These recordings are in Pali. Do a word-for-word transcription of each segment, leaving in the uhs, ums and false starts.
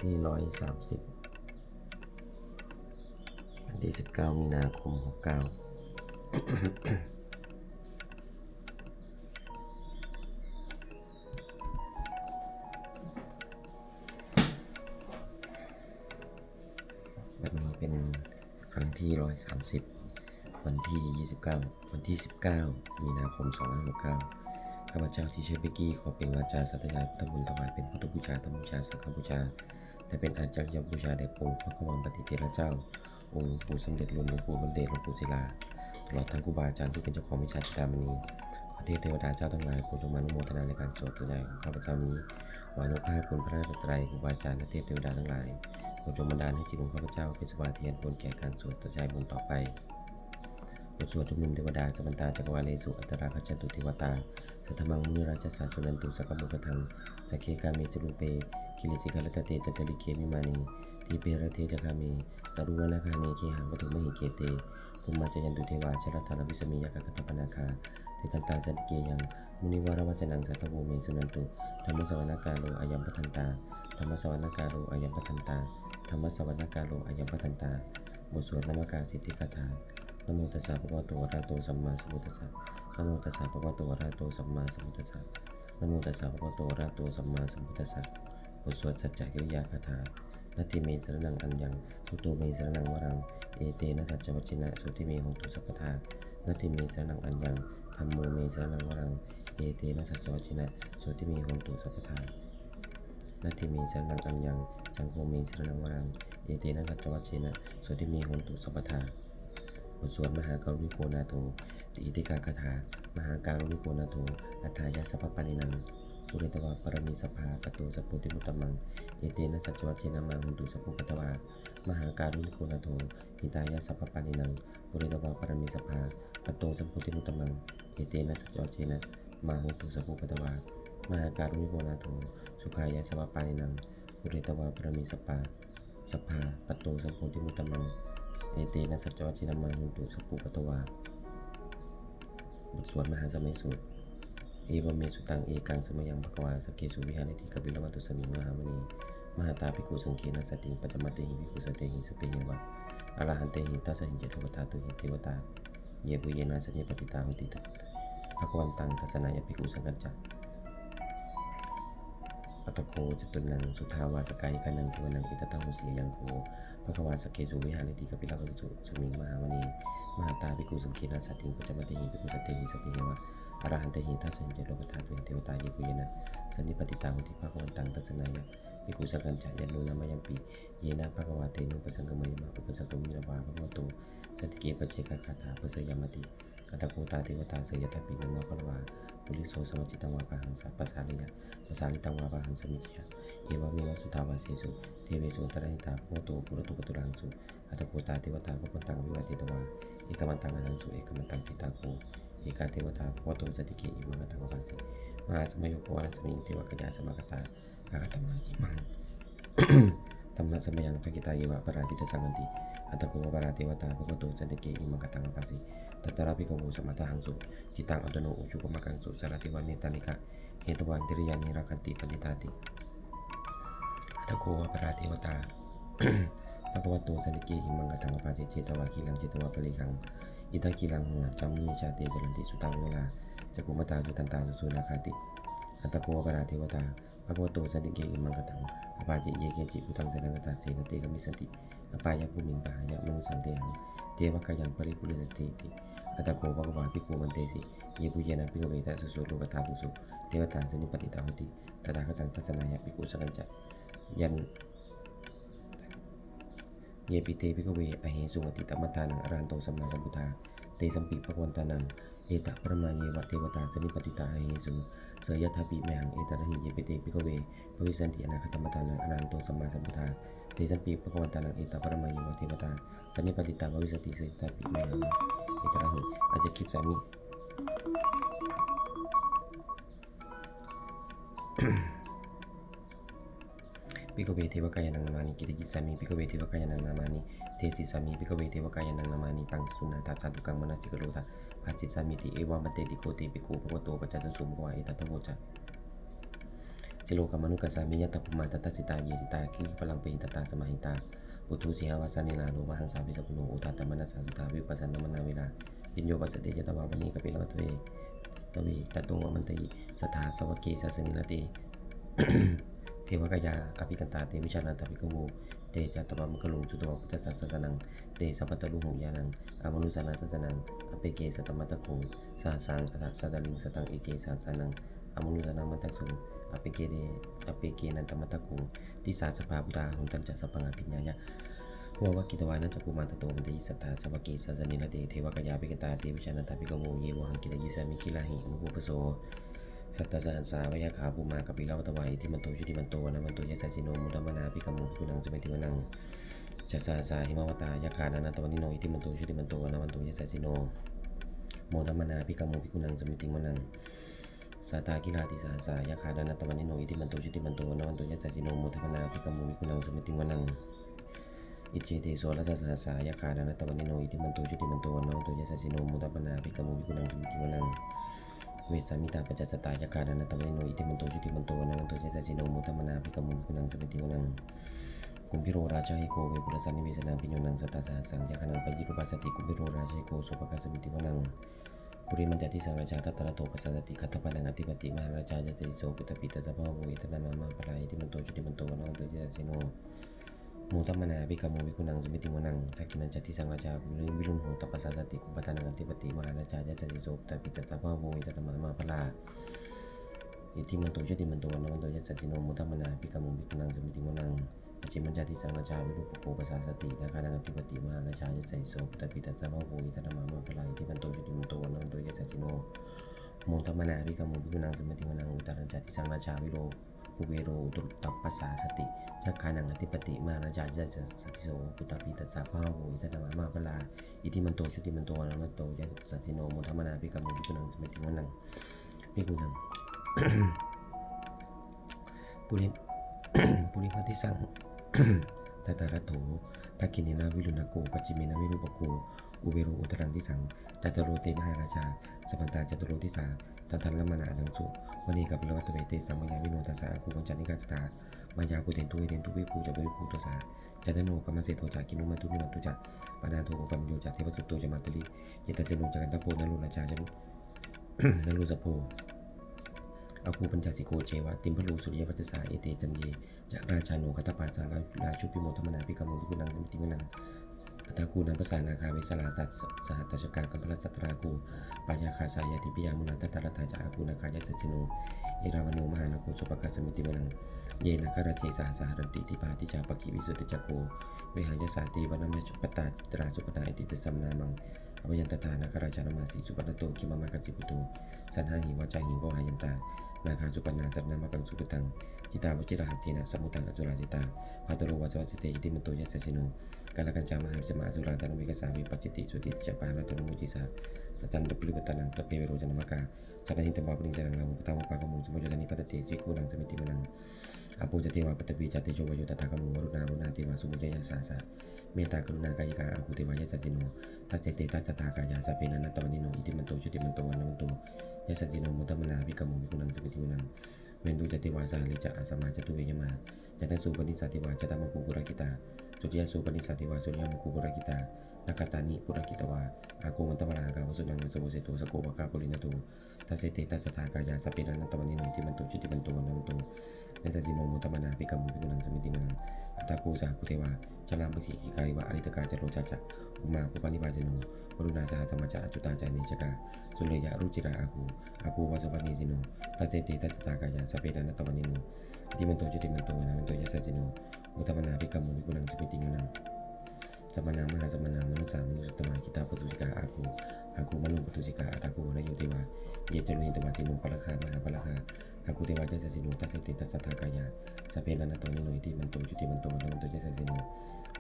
ที่ร้อยสามสิบ วันที่สิบเก้า มีนาคม หกเก้า วันนี้เป็นครั้งที่ ร้อยสามสิบ วันที่ ยี่สิบเก้า วันที่ สิบเก้า มีนาคม สองห้าหกเก้า ข้าพเจ้าที่ชื่อเบกกี้ ขอเปล่งวาจาสาธยายพุทธมนต์ถวายเป็นพุทธบูชา ธรรมบูชา สังฆบูชา และเป็นอาจาริยบูชาแด่องค์พระควัมปติเถระเจ้า องค์หลวงปู่สมเด็จ หลวงปู่สมเด็จ หลวงปู่ศิลา ตลอดทั้งครูบาอาจารย์ผู้เป็นเจ้าของวิชาจินดามณี ขอเทพเทวดาเจ้าทั้งหลายโปรดจงมาอนุโมทนาในการสวดสาธยายของข้าพเจ้านี้ ขออนุภาพคุณพระรัตนตรัย ครูบาอาจารย์ และเทพเทวดาทั้งหลาย โปรดจงบันดาลให้จิตของข้าพเจ้าเป็นสภาเทียนควรแก่การสวดสาธยายมนต์ต่อไป บทสวดชุมนุมเทวดา Samantā cakkavāḷesu atrāgacchantu devatā, saddhammaṃ munirājassa suṇantu saggamokkhadaṃ. Sagge kāme ca rūpe girisikharataṭe cantalikkhe vimāne, dīpe raṭṭhe ca gāme taruvanagahane gehavatthumhi khette, bhummā cāyantu devā jalathalavisame yakkhagandhabbanāgā, tiṭṭhantā santike yaṃ munivaravacanaṃ sādhavo me suṇantu. Dhammassavanakālo ayambhadantā. Dhammassavanakālo ayambhadantā. Dhammassavanakālo ayambhadantā. บทสวดนมการสิทธิคาถา Namo tassa bhagavato arahato sammāsambuddhassa. Namo tassa bhagavato arahato sammāsambuddhassa. Namo tassa bhagavato arahato sammāsambuddhassa. บทสวดสัจจกิริยาคาถา Natthi me saraṇaṃ aññaṃ, buddho me saraṇaṃ varaṃ, etena saccavajjena sotthi me hotu sabbadā. Natthi me saraṇaṃ aññaṃ, dhammo me saraṇaṃ varaṃ, etena saccavajjena sotthi me hotu sabbadā. Natthi me saraṇaṃ aññaṃ, saṅgho me saraṇaṃ varaṃ, etena saccavajjena sotthi me hotu sabbadā. บทสวดมหาการุณิโกนาโถ ติอิทธิกาคาถา Mahākāruṇiko nātho atthāya sabbapāṇinaṃ, pūretvā pāramī sabbā patto sambodhimuttamaṃ, etena saccavajjena mā hontu sabbupaddavā. Mahākāruṇiko nātho hitāya sabbapāṇinaṃ, pūretvā pāramī sabbā patto sambodhimuttamaṃ, etena saccavajjena mā hontu sabbupaddavā. Mahākāruṇiko nātho sukhāya sabbapāṇinaṃ, pūretvā pāramī sabbā sabbā patto sambodhimuttamaṃ, etena saccavajjena mā hontu sabbupaddavā. บทสวดมหาสมัยสูตร Evaṃ me sutaṃ. Ekaṃ samayaṃ bhagavā sakkesu viharati kapilavatthusmiṃ mahāvane mahatā bhikkhusaṅghena saddhiṃ pañcamattehi bhikkhusatehi sabbeheva arahantehi. Dasahi ca lokadhātūhi devatā yebhuyyena sannipatitā honti bhagavantaṃ dassanāya bhikkhusaṅghañca. Atha kho catunnaṃ suddhāvāsakāyikānaṃ devānaṃ etadahosi: Ayaṃ kho bhagavā sakkesu viharati kapilavatthusmiṃ mahāvane mahatā bhikkhusaṅghena saddhiṃ pañcamattehi bhikkhusatehi sabbeheva arahantehi. Dasahi ca lokadhātūhi devatā yebhuyyena sannipatitā honti bhagavantaṃ dassanāya bhikkhusaṅghañca. Yannūna mayampi yena bhagavā tenupasaṅkameyyāma, upasaṅkamitvā bhagavato santike paccekagāthā bhāseyyāmāti. Atha kho tā devatā seyyathāpi nāma balavā puriso sammiñjitaṃ vā bāhaṃ pasāreyya, pasāritaṃ vā bāhaṃ sammiñjeyya, evameva suddhāvāsesu devesu antarahitā bhagavato purato pāturahaṃsu. Atha kho tā devatā bhagavantaṃ abhivādetvā ekamantaṃ aṭṭhaṃsu. Ekamantaṃ ṭhitā kho ekā devatā bhagavato santike imaṃ gāthaṃ abhāsi: Mahāsamayo pavanasmiṃ, devakāyā samāgatā, āgatamha imaṃ dhammasamayaṃ, dakkhitāyeva aparājitasaṅghanti. Atha kho aparā devatā bhagavato santike imaṃ gāthaṃ abhāsi: Tatra bhikkhavo samādahaṃsu, cittaṃ attano ujukamakaṃsu, sārathīva nettāni gahetvā, indriyāni rakkhanti paṇḍitāti. Atha kho aparā devatā bhagavato santike imaṃ gāthaṃ abhāsi: Chetvā khīlaṃ chetvā palighaṃ, indakhīlaṃ ohaccamanejā, te caranti suddhā vimalā, cakkhumatā sudantā susunāgāti. Atha kho aparā devatā bhagavato santike imaṃ gāthaṃ abhāsi: Ye keci buddhaṃ saraṇaṃ gatāse, na te gamissanti apāyabhūmiṃ, pahāya mānusaṃ dehaṃ, devakāyaṃ paripūressantīti. Atha kho bhagavā bhikkhū āmantesi: Yebhuyyena bhikkhave dasasu lokadhātūsu devatā sannipatitā honti tathāgataṃ dassanāya bhikkhusaṅghañca. Yan Yepi te bhikkhave ahesuṃ atītamaddhānaṃ arahanto sammāsambuddhā, tesampi bhagavantānaṃ etaparamāyeva devatā sannipatitā ahesuṃ, seyyathāpi mayhaṃ etarahi. Yepi te bhikkhave bhavissanti anāgatamaddhānaṃ arahanto sammāsambuddhā, tesampi bhagavantānaṃ etaparamāyeva devatā sannipatitā bhavissanti, seyyathāpi mayhaṃ etarahi. Ācikkhissāmi. Bhikkhave devakāyānaṃ nāmāni kittayissāmi. Bhikkhave devakāyānaṃ nāmāni desissāmi. Bhikkhave devakāyānaṃ nāmāni paṃsuṇātha sādhukaṃ manasikarotha bhāsissāmīti. Evamanteti kho te bhikkhū bhagavato paccassosuṃ. Bhagavā etadavoca: silokamanukassāmi. Yattha bhummā tadassitā, ye sitā girigabbharaṃ, pahitattā samāhitā. Puthū sīhāva sallīnā, lomahaṃsābhisambhuno, odātamanasā suddhā, vippasannamanāvilā. Bhiyyo pañcasate ñatvā, vane kāpilavatthave, tato āmantayi satthā, sāvake sāsane rate. Devakāyā abhikkantā, te vijānātha bhikkhavo. Te ca ātappamakaruṃ, sutvā buddhassa sāsanaṃ. Tesampāturahu ñāṇaṃ, amanussāna dassanaṃ. Appeke satamaddakkhuṃ, sahassaṃ atha sattariṃ. Sataṃ eke sahassānaṃ, amanussānamaddasuṃ. Appekenantamaddakkhuṃ, disā sabbā phuṭā ahuṃ. Tañca sabbaṃ abhiññāya, vavakkhitvāna cakkhumā, tato āmantayi satthā, sāvake sāsane rate. Devakāyā abhikkantā, te vijānātha bhikkhavo. Ye vohaṃ kittayissāmi, girāhi anupubbaso. Sattasahassā va yakkhā, bhummā kāpilavatthavā. Iddhimanto jutimanto, vaṇṇavanto yasassino, modamānā abhikkāmuṃ, bhikkhūnaṃ samitiṃ vanaṃ. Chasahassā hemavatā, yakkhā nānattavaṇṇino, iddhimanto jutimanto, vaṇṇavanto yasassino, modamānā abhikkāmuṃ, bhikkhūnaṃ samitiṃ vanaṃ. Sātāgirā tisahassā, yakkhā nānattavaṇṇino, iddhimanto jutimanto, vaṇṇavanto yasassino, modamānā abhikkāmuṃ, bhikkhūnaṃ samitiṃ vanaṃ. Iccete soḷasasahassā, yakkhā nānattavaṇṇino, iddhimanto jutimanto, vaṇṇavanto yasassino, modamānā abhikkāmuṃ, bhikkhūnaṃ samitiṃ vanaṃ. Vessāmittā pañcasatā, yakkhā nānattavaṇṇino, iddhimanto jutimanto, vaṇṇavanto yasassino, modamānā abhikkāmuṃ, bhikkhūnaṃ samitiṃ vanaṃ. Kumbhīro rājagahiko, vepullassa nivesanaṃ, bhiyyo naṃ satasahassaṃ, yakkhānaṃ payirupāsati, kumbhīro rājagahiko, sopāga samitiṃ vanaṃ. Purimañca disaṃ rājā, dhataraṭṭho pasāsati, gandhabbānaṃ ādhipati, mahārājā yasassi so. Puttāpi tassa bahavo, indanāmā mahabbalā, iddhimanto jutimanto, vaṇṇavanto yasassino, modamānā abhikkāmuṃ, bhikkhūnaṃ samitiṃ vanaṃ. Dakkhiṇañca disaṃ rājā, virūḷho tappasāsati, kumbhaṇḍānaṃ ādhipati, mahārājā yasassi so. Puttāpi tassa bahavo, indanāmā mahabbalā, iddhimanto jutimanto, vaṇṇavanto yasassino, modamānā abhikkāmuṃ, bhikkhūnaṃ samitiṃ vanaṃ. Pacchimañca disaṃ rājā, virūpakkho pasāsati, nāgānaṃ ādhipati, mahārājā yasassi so. Puttāpi tassa bahavo, indanāmā mahabbalā, iddhimanto jutimanto, vaṇṇavanto yasassino, modamānā abhikkāmuṃ, bhikkhūnaṃ samitiṃ vanaṃ. Uttarañca disaṃ rājā, virū- kuvero tappasāsati, yakkhānaṃ ādhipati, mahārājā yasassi so. Puttāpi tassa bahavo, indanāmā mahabbalā, iddhimanto jutimanto, vaṇṇavanto yasassino, modamānā abhikkāmuṃ, bhikkhūnaṃ samitiṃ vanaṃ. Bhikkhūnaṃ puri- purimaṃ disaṃ, dhataraṭṭho, dakkhiṇena virūḷhako, pacchimena virūpakkho, kuvero uttaraṃ disaṃ. Cattāro te mahārājā, samantā caturo disā, daddallamānā aṭṭhaṃsu, vane kāpilavatthave. Tesaṃ māyāvino dāsā, āgū vañcanikā saṭhā, māyā kuṭeṇḍu veṭeṇḍu, viṭū ca viṭuṭo saha, candano kāmaseṭṭho ca, kinnughaṇḍu nighaṇḍu ca, panādo opamañño ca, devasūto ca mātali, cittaseno ca gandhabbo, naḷorājā naḷosabho, āgū pañcasikho ceva, timbarū suriyavaccasā. Ete caññe ca rājāno, gandhabbā saha rājubhi, modamānā abhikkāmuṃ, bhikkhūnaṃ samitiṃ vanaṃ. Athāgū nābhasā nāgā, vesālā saha tacchakā, kambalassatarā āgū, pāyāgā saha ñātibhi, yāmunā dhataraṭṭhā ca, āgū nāgā yasassino, erāvaṇo mahānāgo, sopāga samitiṃ vanaṃ. Ye nāgarāje sahasā haranti, dibbā dijā pakkhi visuddhacakkhū, vehāyasā te vanamajjhapattā, citrā supaṇṇā iti tesa nāmaṃ. Abhayantadā nāgarājānamāsi, supaṇṇato khemamakāsi buddho, saṇhāhi vācāhi pavhāyantā, nāgā supaṇṇā saraṇamakaṃsu buddhaṃ. Jitā vajirahatthena, samuddaṃ asurā sitā, bhātaro vāsavassete, iddhimanto yasassino, kālakañjā mahābhismā, asurā dānaveghasā, vepacitti sucitti ca, pahārādo namucī saha, satañca baliputtānaṃ, sabbe verocanāmakā, sannayhitvā baliṃ senaṃ, rāhubhaddamupāgamuṃ, samayodāni bhaddante, bhikkhūnaṃ samitiṃ vanaṃ. Āpo ca devā paṭhavī ca, tejo vāyo tadāgamuṃ, varuṇā vāruṇā devā, sopāga ca yasasā saha, mettākaruṇākāyikā, āgū devā yasassino, dasete dasadhā kāyā, sabbe nānattavaṇṇino, iddhimanto jutimanto, vaṇṇavanto yasassino, modamānā abhikkāmuṃ, bhikkhūnaṃ samitiṃ vanaṃ. Veṇḍū ca devā sahalī ca, asamā ca duve yamā, candassūpanisā devā, candamāgū purakkhitā, suriyassūpanisā devā, suriyamāgū purakkhitā, nakkhattāni purakkhitvā, āgū mandavalāhakā, vasūnaṃ vāsavo seṭṭho, sakkopāga purindado, dasete dasadhā kāyā, sabbe nānattavaṇṇino, iddhimanto jutimanto, vaṇṇavanto yasassino, modamānā abhikkāmuṃ, bhikkhūnaṃ samitiṃ vanaṃ. Athāgū sahabhū devā, jalamaggisikhāriva, ariṭṭhakā ca rojā ca, ummāpupphanibhāsino, varuṇā sahadhammā ca, accutā ca anejakā, sūleyyarucirā āgū, āgū vāsavanesino, dasete dasadhā kāyā, sabbe nānattavaṇṇino, iddhimanto jutimanto, vaṇṇavanto yasassino, modamānā abhikkāmuṃ, bhikkhūnaṃ samitiṃ vanaṃ. Samānā mahāsamānā, mānusā mānusuttamā, khiḍḍāpadūsikā āgū, āgū manopadūsikā. Athāgū harayo devā, ye ca lohitavāsino, pāragā mahāpāragā, āgū devā yasassino, dasete dasadhā kāyā, sabbe nānattavaṇṇino, iddhimanto jutimanto, vaṇṇavanto yasassino,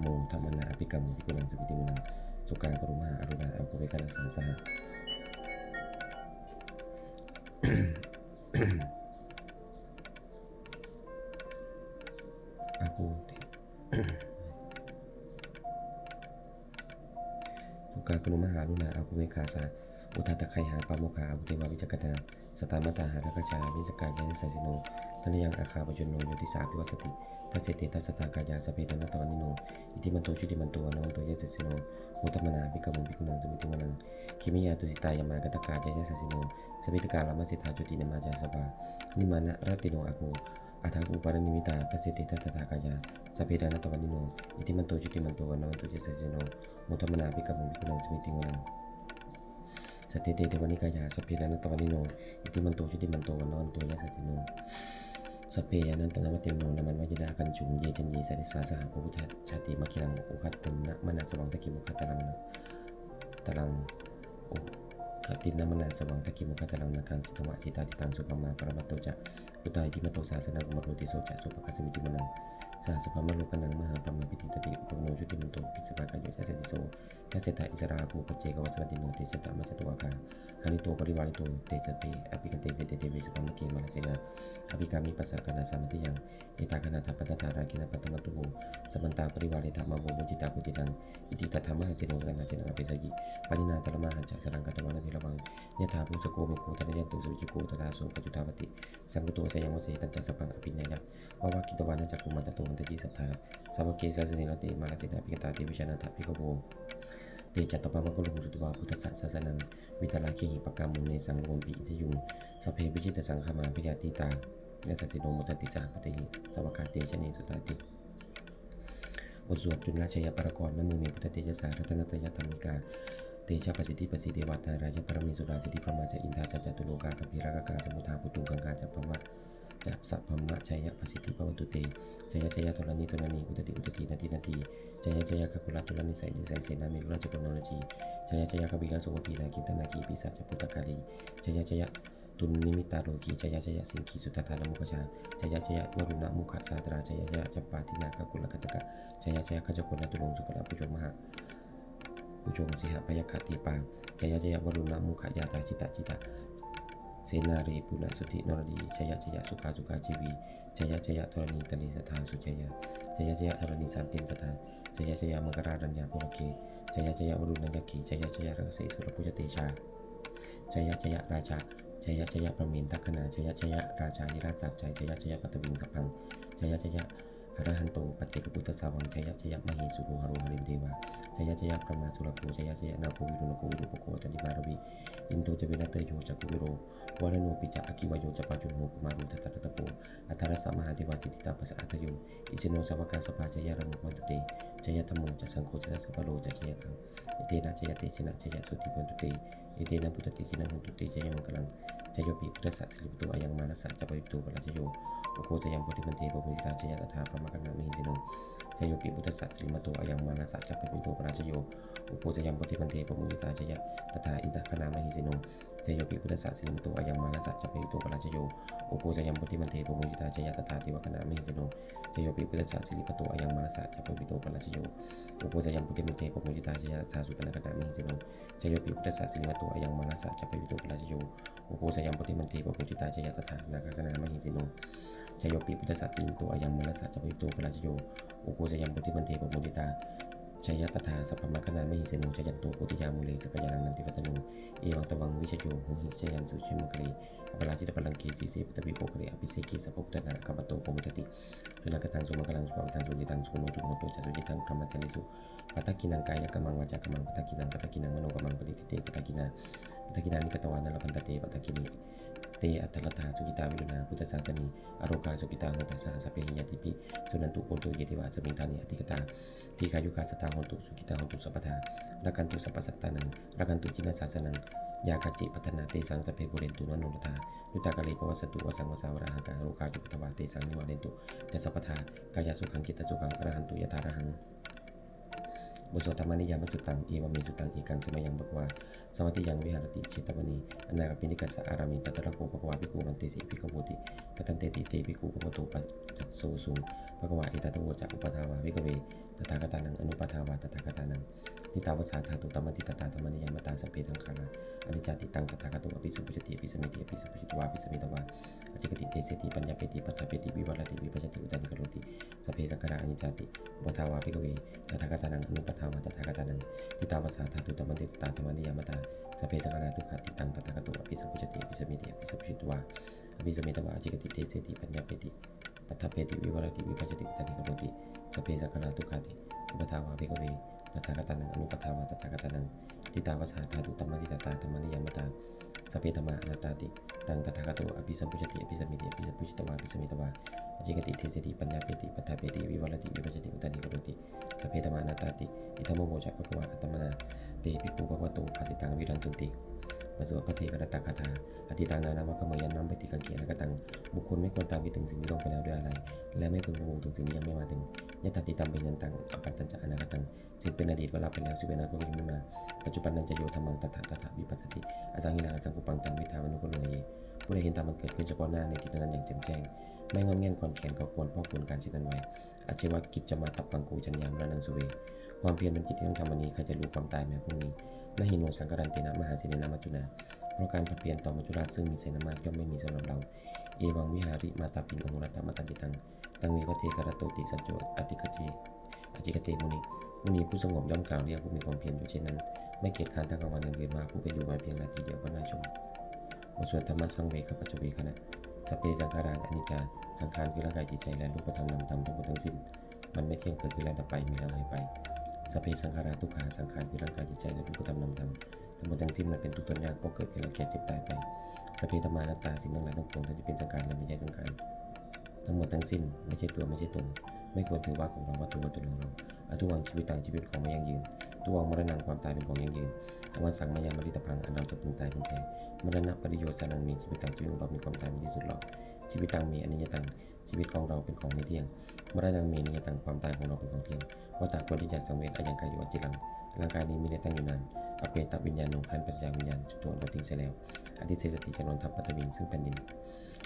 modamānā abhikkāmuṃ, bhikkhūnaṃ samitiṃ vanaṃ. Sukkā karumhā aruṇā, āgū veghanasā saha, āgū sukkā karumhā aruṇā, āgū meghā saha, Udātagayhā pāmokkhā, āgū devā vicakkhaṇā. Sadāmattā hāragajā, missakā yasassino. Thanayaṃ āgā pajjunno, yo disā abhivassati. Dasete dasadhā kāyā, sabbe nānattavaṇṇino. Iddhimanto jutimanto, vaṇṇavanto yasassino. Modamānā abhikkāmuṃ, bhikkhūnaṃ samitiṃ vanaṃ. Khemiyā tusitā yāmā, kaṭṭhakā ca yasassino. Lambitakā lāmaseṭṭhā, jotināmā ca āsavā. Nimmānaratino āgū, athāgū paranimmitā. Dasete dasadhā kāyā, sabbe nānattavaṇṇino. Iddhimanto jutimanto, vaṇṇavanto yasassino. Modamānā abhikkāmuṃ, bhikkhūnaṃ samitiṃ vanaṃ. Saṭṭhete devanikāyā, sabbe nānattavaṇṇino. Iddhimanto jutimanto, vaṇṇavanto yasassino. Sabbe nānattavaṇṇino, nāmanvayena āgañchuṃ. Ye caññe sadisā saha, pavutthajātimakkhīlaṃ. Oghatiṇṇamanāsavaṃ, dakkhiṇamukhataraṃ, dakkhiṇamukhataraṃ nāgaṃ, candaṃva asitātitaṃ. Subrahmā paramatto ca, puttā iddhimato saha. Sanaṅkumāro tisso ca, sopāga samitiṃ vanaṃ. Sahassabrahmalokānaṃ, mahābrahmābhitiṭṭhati. Upapanno jutimanto, bhismākāyo yasassi so. Dasettha issarā āgū, paccekavasavattino. Tesañca majjhato āgā, hārito parivārito. Te ca abhikkante, sainde deve sabrahmake. Mārasenā abhikkāmi, passa kaṇhassa mandiyaṃ. Etha gaṇhatha bandhatha, rāgena bandhamatthu vo. Samantā parivāretha, mā vo muñcittha koci naṃ. Iti tattha mahāseno, kaṇhasenaṃ apesayi. Pāṇinā talamāhacca, saraṃ katvāna bheravaṃ. Yathā pāvussako megho, thanayanto savijjuko. Tadā so paccudāvatti, saṅkuddho asayaṃvase. Tañca sabbaṃ abhiññāya, vavakkhitvāna cakkhumā. Tato āmantayi satthā, sāvake sāsane rate. Mārasenā abhikkantā, te vijānātha bhikkhavo. Te ca ātappamakaruṃ, sutvā buddhassa sāsanaṃ. Vītarāgehi pakkāmuṃ, nesaṃ lomampi iñjayuṃ. Sabbe vijitasaṅgāmā, bhayātītā yasassino. Modanti saha bhūtehi, sāvakā te janesutāti. บทสวดจุลชัยปกรณ์ Namo me buddhatejasā, ratanattayadhammikā. Tejapasiddhi pasīdevā, nārāyaparamesurā. Siddhibrahmā ca indā ca, catulokā gambhīrakkhakā. Samuddā bhūtuṃ gaṅgā ca, pavā ca sabrahmajayapasiddhi bhavantu te. Jaya jaya dharaṇi dharaṇī, udadhi udadhī, nadi nadī. Jaya jaya gaganalatanalanisai nisai, sena merurājabalanarajī. Jaya jaya gambhīra sombhī, nāgendanāgī, pisāca bhūtakālī. Jaya jaya dunnimittarogī, jaya jaya siṅgī sudādānamukhajā. Jaya jaya varuṇamukhasātrā, jaya jaya campādināgakulagantaka. Jaya jaya gajjagonnaturaṅga sukarabhujaṅga mahā bhujaṅga sīhabyagghadīpā. Jaya jaya varuṇamukhayātrā, jita jita senārī punasuddhi naradī. Jaya jaya sukhā sukhā jīvī. Jaya jaya dharaṇītale sadā sujayā. Jaya jaya dharaṇī santin sadā. Jaya jaya maṅkarāraññā bhavagge. Jaya jaya varuṇayakkhe. Jaya jaya rakkhase surabhujatejā. Jaya jaya rājā. Jaya jaya brahmendagaṇā. Jaya jaya rājādhirājasājjai. Jaya jaya paṭhaviṃ sabbaṃ. Jaya jaya arahanto paccekabuddhasāvaṃ. Jaya jaya mahesuro haro harindevā. Jaya jaya brahmā surakkho. Jaya jaya nāgo viruḷhako virūpakkho āṭāli mārabī. Indo ca venateyyo ca kuvero varuṇopi ca, aggi vāyo ca pājuṇho kumāro dhataraṭṭhako. Aṭṭhārasa mahādevā siddhitāpasa-ādayo, isino sāvakā sabbā jaya rāmo bhavantu te. Jaya dhammo ca saṅgho ca dasapālo ca jayakaṃ. Etena jayatejena jayasotthī bhavantu te. Etena buddhatejena hotu te jayamaṅgalaṃ. Jayopi buddhassa sirīmato ayaṃ, mārassa ca pāpimato parājayo, ugghosayuṃ bodhimaṇḍe pamoditā, jaya tadā brahmagaṇā mahesino. Jayopi buddhassa sirīmato ayaṃ, mārassa ca pāpimato parājayo, ugghosayuṃ bodhimaṇḍe pamoditā, jaya tadā indagaṇā mahesino. Jayopi buddhassa sirīmato ayaṃ, mārassa ca pāpimato parājayo, ugghosayuṃ bodhimaṇḍe pamoditā, jaya tadā devagaṇā mahesino. Jayopi buddhassa sirīmato ayaṃ, mārassa ca pāpimato parājayo, ugghosayuṃ bodhimaṇḍe pamoditā, jaya tadā supaṇṇagaṇā mahesino. Jayopi buddhassa sirīmato ayaṃ, mārassa ca pāpimato parājayo, ugghosayuṃ bodhimaṇḍe pamoditā, jaya tadā nāgagaṇā mahesino. Jayopi buddhassa sirīmato ayaṃ, mārassa ca pāpimato parājayo, ugghosayuṃ bodhimaṇḍe pamoditā, jaya tadā sabrahmagaṇā mahesino. Jayanto bodhiyā mūle sakyānaṃ nandivaḍḍhano, evaṃ tvaṃ vijayo hohi jayassu jayamaṅgale. Aparājitapallaṅke sīse paṭhavipokkhare, abhiseke sabbabuddhānaṃ aggappatto pamodati. Sunakkhattaṃ sumaṅgalaṃ supabhātaṃ suhuṭṭhitaṃ, sukhaṇo sumuhutto ca suyiṭṭhaṃ brahmacārisu. Padakkhiṇaṃ kāyakammaṃ vācākammaṃ padakkhiṇaṃ, padakkhiṇaṃ manokammaṃ paṇidhī te padakkhiṇā. Padakkhiṇāni katvāna labhantatthe padakkhiṇe. Te atthaladdhā sukhitā viruḷhā buddhasāsane, arogā sukhitā hotha saha sabbehi ñātibhi. Suṇantu bhonto ye devā asmiṃ ṭhāne adhigatā, dīghāyukā sadā hontu, sukhitā hontu sabbadā. Rakkhantu sabbasattānaṃ, rakkhantu jinasāsanaṃ, yā kāci patthanā tesaṃ sabbe pūrentu manorathā. Yuttakāle pavassantu vassaṃ vassā valāhakā, rogā cupaddavā tesaṃ nivārentu ca sabbadā. Kāyāsukhaṃ cittisukhaṃ arahantu yathārahaṃ. บทสวด Dhammaniyāmasuttaṃ. Evaṃ me sutaṃ. Ekaṃ samayaṃ bhagavā sāvatthiyaṃ viharati jetavane anāthapiṇḍikassa ārāme. Tatra kho bhagavā bhikkhū āmantesi bhikkhavoti. Bhadanteti te bhikkhū bhagavato paccassosuṃ. Bhagavā etadavoca. Uppādā vā bhikkhave tathāgatānaṃ anuppādā vā tathāgatānaṃ, ṭhitāva sā dhātu dhammaṭṭhitatā dhammaniyāmatā sabbe saṅkhārā aniccāti. Taṃ tathāgato abhisambujjhati abhisameti, abhisambujjhitvā abhisametvā ācikkhati deseti paññapeti paṭṭhapeti vivarati vibhajati uttānīkaroti sabbe saṅkhārā aniccāti. Uppādā vā bhikkhave tathāgatānaṃ anuppādā vā tathāgatānaṃ, ṭhitāva sā dhātu dhammaṭṭhitatā dhammaniyāmatā Sabbe saṅkhārā dukkhāti. Taṃ tathāgato abhisambujjhati abhisameti abhisambujjhitvā abhisametvā ācikkhati deseti paññapeti paṭṭhapeti vivarati vibhajati uttānīkaroti. Sabbe saṅkhārā dukkhāti. Uppādā vā bhikkhave tathāgatānaṃ anuppādā vā tathāgatānaṃ ṭhitāva sā dhātu dhammaṭṭhitatā dhammaniyāmatā sabbe dhammā anattāti. Taṃ tathāgato abhisambujjhati abhisameti abhisambujjhitvā abhisametvā ācikkhati deseti paññapeti paṭṭhapeti vivarati vibhajati uttānīkaroti. Sabbe dhammā anattāti. Idamavoca bhagavā. Attamanā te bhikkhū bhagavato bhāsitaṃ abhinandunti. บทสวดภัทเทกรัตตคาถา Atītaṃ nānvāgameyya, nappaṭikaṅkhe anāgataṃ. บุคคลไม่ควรตามคิดถึงสิ่งที่ล่วงไปแล้วด้วยอาลัย และไม่พึงพะวงถึงสิ่งที่ยังไม่มาถึง Yadatītaṃ pahīnantaṃ appattañca anāgataṃ. สิ่งเป็นอดีตก็ละไปแล้ว สิ่งเป็นอนาคตก็ยังไม่มา Paccuppannañca yo dhammaṃ tattha tattha vipassati, asaṃhiraṃ asaṅkuppaṃ taṃ viddhā manubrūhaye. ผู้ใดเห็นธรรมอันเกิดขึ้นเฉพาะหน้าในที่นั้นๆอย่างแจ่มแจ้ง ไม่ง่อนแง่นคลอนแคลน เขาควรพอกพูนการเช่นนั้นไว้ Ajjeva kiccamātappaṃ ko jaññā maraṇaṃ suve. ความเพียรเป็นกิจที่ต้องทำวันนี้ ใครจะรู้ความตายแม้พรุ่งนี้ Na hi no saṅgarantena mahāsenena maccunā. เพราะการผัดเพี้ยนต่อมัจจุราชซึ่งมีเสนามากย่อมไม่มีสำหรับเรา Evaṃ vihārimātāpiṃ ahorattamatanditaṃ, taṃ ve bhaddekarattoti sañño ācikkhate muni. มุนีผู้สงบย่อมกล่าวเรียกผู้มีความเพียรอยู่เช่นนั้น ไม่เกียจคร้านทั้งกลางวันกลางคืนว่า ผู้เป็นอยู่แม้เพียงราตรีเดียวก็น่าชม บทสวดธรรมสังเวคปัจจเวกขณะ Sabbe saṅkhārā aniccā. สังขารคือร่างกายจิตใจและรูปธรรมนามธรรมทั้งหมดทั้งสิ้น มันไม่เที่ยง เกิดขึ้นแล้วดับไป มีแล้วหายไป Sabbe saṅkhārā dukkhā. สังขารคือร่างกายจิตใจและรูปธรรมนามธรรมทั้งหมดทั้งสิ้นมันเป็นทุกข์ทนยาก เพราะเกิดขึ้นแล้วแก่เจ็บตายไป Sabbe dhammā anattā. สิ่งทั้งหลายทั้งปวงทั้งที่เป็นสังขารและไม่ใช่สังขาร ทั้งหมดทั้งสิ้นไม่ใช่ตัวไม่ใช่ตน ไม่ควรถือว่าของเรา ว่าตัวว่าตนของเรา Adhuvaṃ jīvitaṃ. ชีวิตของไม่ยั่งยืน Dhuvaṃ maraṇaṃ. ความตายเป็นของยั่งยืน Avassaṃ mayā maritabbaṃ. อันเราจะพึงตายพึงแพ้ Maraṇapariyosānaṃ me jīvitaṃ. ชีวิตของเรามีความตายเป็นที่สุดรอบ Jīvitaṃ me aniyataṃ. ชีวิตของเราเป็นของไม่เที่ยง Maraṇaṃ me niyataṃ. ความตายของเราเป็นของเที่ยง Vata ควรที่จะสังเวช Ayaṃ kāyo aciraṃ. ร่างกายนี้มิได้ตั้งอยู่นาน Apetaviññāṇo. ครั้นปราศจากวิญญาณ Chuḍḍo. อันเราทิ้งเสียแล้ว Adhisessati. จะนอนทับ Paṭhaviṃ. ซึ่งแผ่นดิน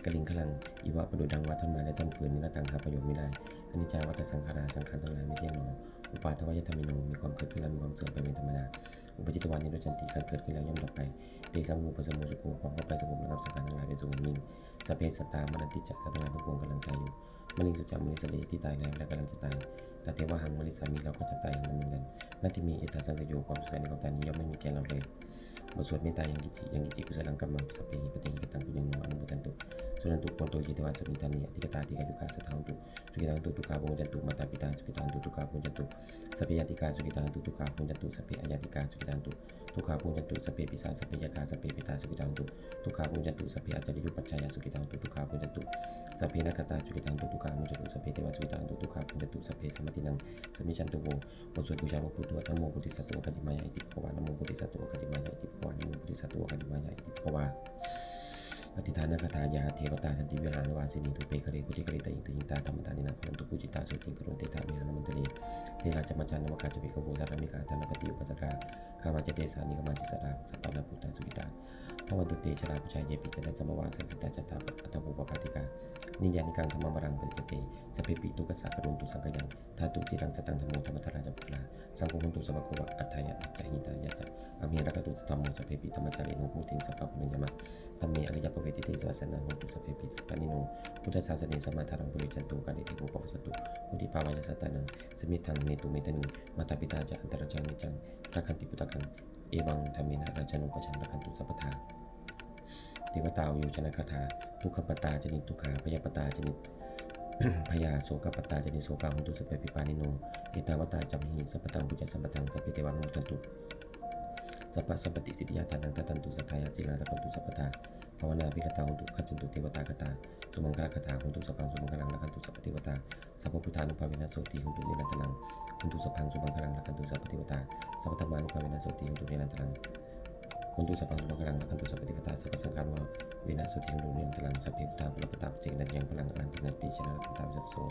Kaliṅgaraṃ iva. ประดุจดังว่าท่อนไม้และท่อนฟืน Niratthaṃ. หาประโยชน์มิได้ Aniccā vata saṅkhārā. สังขารทั้งหลายไม่เที่ยงหนอ Uppādavayadhammino. มีความเกิดขึ้นแล้วมีความเสื่อมไปเป็นธรรมดา Uppajjitvā nirujjhanti. ครั้นเกิดขึ้นแล้วย่อมดับไป Tesaṃ vūpasamo sukho.ความเข้าไปสงบระงับสังขารทั้งหลายเป็นสุขอย่างยิ่ง Sabbe sattā maranti ca. สัตว์ทั้งหลายทั้งปวงกำลังตายอยู่ Mariṃsu ca marissare. ที่ตายแล้วและกำลังจะตาย Tathevāhaṃ marissāmi. เราก็จะตายอย่างนั้นเหมือนกัน Natthi me ettha saṃsayo. ความสงสัยในความตายนี้ย่อมไม่มีแก่เราเลย บทสวดเมตตา Yaṃ kiñci yaṃ kiñci kusalaṃ kammaṃ sabbehi katehi kataṃ puññaṃ no anumodantu. Suṇantu bhonto ye devā asmiṃ ṭhāne adhigatā dīghāyukā sadā hontu sukhitā hontu dukkhā pamuñcantu. Mātā pitā sukhitā hontu dukkhā pamuñcantu. Sabbe ñātikā sukhitā hontu dukkhā pamuñcantu. Sabbe aññātikā sukhitā hontu dukkhā pamuñcantu. Sabbe pisā sabbe yakkhā sabbe petā sukhitā hontu dukkhā pamuñcantu. Sabbe ācariyupajjhāyā sukhitā hontu dukkhā pamuñcantu. Sabbe nakkhattā sukhitā hontu dukkhā pamuñcantu. Sabbe devā sukhitā hontu dukkhā pamuñcantu. Sabbe sampattīnaṃ samijjhantu vo. บทสวดบูชาหลวงปู่ทวด Namo bodhisatto āgantimāya iti bhagavā. Namo bodhisatto āgantimāya iti bhagavā. Namo bodhisatto āgantimāya iti bhagavā. Pattidānagāthā. Yā devatā santi vihāravāsinī thūpe ghare bodhighare tahiṃ tahiṃ, tā dhammadānena bhavantu pūjitā, sotthiṃ karontedha vihāramaṇḍale. Therā ca majjhā navakā ca bhikkhavo, sārāmikā dānapatī upāsakā, gāmā ca desā nigamā ca issarā, sappāṇabhūtā sukhitā bhavantu te. Jalābujā yepi ca aṇḍasambhavā, saṃsiddhā ca athavopapātikā, niyyānikaṃ dhammavaraṃ paṭicca te, sabbepi dukkhassa karontu saṅkhayaṃ. Ṭhātu ciraṃ sataṃ dhammo, dhammaddharā ca puggalā, saṅgho hotu samaggo va, atthāya ca hitāya ca. Amhe rakkhatu saddhammo, sabbepi dhammacārino, vuḍḍhiṃ sampāpuṇeyyāma, dhamme ariyappavedite. Suvassāno hontu sabbepi, pāṇino buddhasāsane, sammā dhāraṃ pavecchanto, kāle devo pavassatu, mucciṃ pāpayā sattānaṃ, samiddhaṃ netu medaniṃ. Mātā pitā ca atrajaṃ, niccaṃ rakkhanti puttakaṃ, evaṃ dhammena rājāno, pajaṃ rakkhantu sabbadā. Devatāuyyojanagāthā. Dukkhappattā ca niddukkhā, bhayappattā ca nibbhayā, sokappattā ca nissokā, hontu sabbepi pāṇino. Ettāvatā ca amhehi, sambhataṃ puññasampadaṃ, sabbe devānumodantu, sabbasampattisiddhiyā. Dānaṃ dadantu saddhāya, sīlaṃ rakkhantu sabbadā, bhāvanābhiratā hontu, gacchantu devatāgatā. Sumaṅgalagāthā. Hotu sabbaṃ sumaṅgalaṃ, rakkhantu sabbadevatā, sabbabuddhānubhāvena sotthī hontu nirantaraṃ. Hontu sabbaṃ sumaṅgalaṃ, rakkhantu sabbadevatā, sabbadhammānubhāvena sotthī hontu nirantaraṃ. Hontu sabbaṃ sumaṅgalaṃ, rakkhantu sabbadevatā, sabbasaṅghānubhāvena sotthī hontu nirantaraṃ. Sabbe buddhā balappattā, paccekānañca yaṃ balaṃ, arahantānañca tejena, rakkhaṃ bandhāmi sabbaso.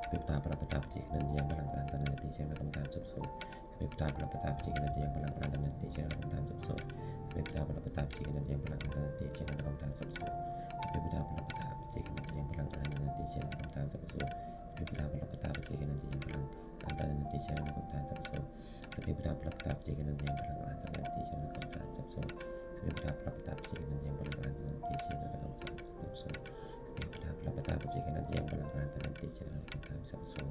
Sabbe buddhā balappattā, paccekānañca yaṃ balaṃ, arahantānañca tejena, rakkhaṃ bandhāmi sabbaso. Sabbe buddhā balappattā, paccekānañca yaṃ balaṃ, arahantānañca tejena, rakkhaṃ bandhāmi sabbaso. Sabbe buddhā balappattā, paccekānañca yaṃ balaṃ, arahantānañca tejena, rakkhaṃ bandhāmi sabbaso. Sabbe buddhā balappattā, paccekānañca yaṃ balaṃ, arahantānañca tejena, rakkhaṃ bandhāmi sabbaso. Sabbe buddhā balappattā, paccekānañca yaṃ balaṃ, arahantānañca tejena, rakkhaṃ bandhāmi sabbaso. Sabbe buddhā balappattā, paccekānañca yaṃ balaṃ, arahantānañca tejena, rakkhaṃ bandhāmi sabbaso. Sabbe buddhā balappattā, paccekānañca yaṃ balaṃ, arahantānañca tejena, rakkhaṃ bandhāmi sabbaso. Sabbe buddhā balappattā, paccekānañca yaṃ balaṃ, arahantānañca tejena, rakkhaṃ bandhāmi sabbaso.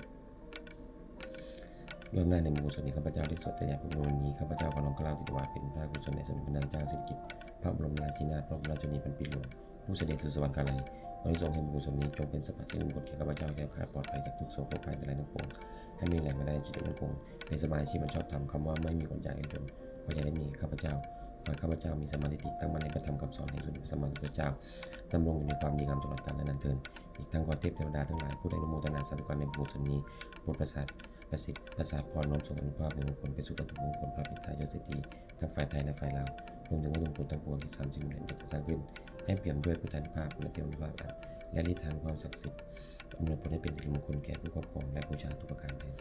ด้วยอำนาจแห่งบุญกุศลนี้ ข้าพเจ้าได้สวดสาธยายพระพุทธมนต์นี้ ข้าพเจ้าขอน้อมเกล้าถวายเป็นพระราชกุศลแด่สมเด็จพระนางเจ้าสิริกิติ์ พระบรมราชินีนาถ พระบรมราชชนนีพันปีหลวง ผู้เสด็จสู่สวรรคาลัย ขอได้ทรงให้บุญกุศลนี้จงเป็นสะพานสิริมงคลแก่ข้าพเจ้า แคล้วคลาดปลอดภัยจากทุกข์โศกโรคภัยอันตรายทั้งปวง ให้มีแหล่งรายได้สุจริตมั่นคง เป็นสบายอาชีพอันชอบธรรม คำว่าไม่มีอดอยากยากจน ขออย่าได้มีแก่ข้าพเจ้า ขอให้ข้าพเจ้ามีสัมมาทิฏฐิตั้งมั่นในพระธรรมคำสอนแห่งสมเด็จพระสัมมาสัมพุทธเจ้า ดำรงอยู่ในความดีงามตลอดกาลและนานเทอญ อีกทั้งขอเทพเทวดาทั้งหลายผู้ได้อนุโมทนาสาธุการในบุญกุศลนี้ โปรดประสาท ประสิทธิ์ประสาทพรน้อมส่งอานุภาพแห่งมงคลไปสู่วัตถุมงคลพระปิดตายอดเศรษฐี ทั้งฝ่ายไทยและฝ่ายลาว รวมถึงวัตถุมงคลทั้งปวงที่สามสิบเหรียญจะสร้างขึ้น ให้เปี่ยมด้วยพุทธานุภาพและเทวานุภาพอันและฤทธิ์แห่งความศักดิ์สิทธิ์ อำนวยผลให้เป็นสิริมงคลแก่ผู้ครอบครองและบูชาทุกประการเทอญ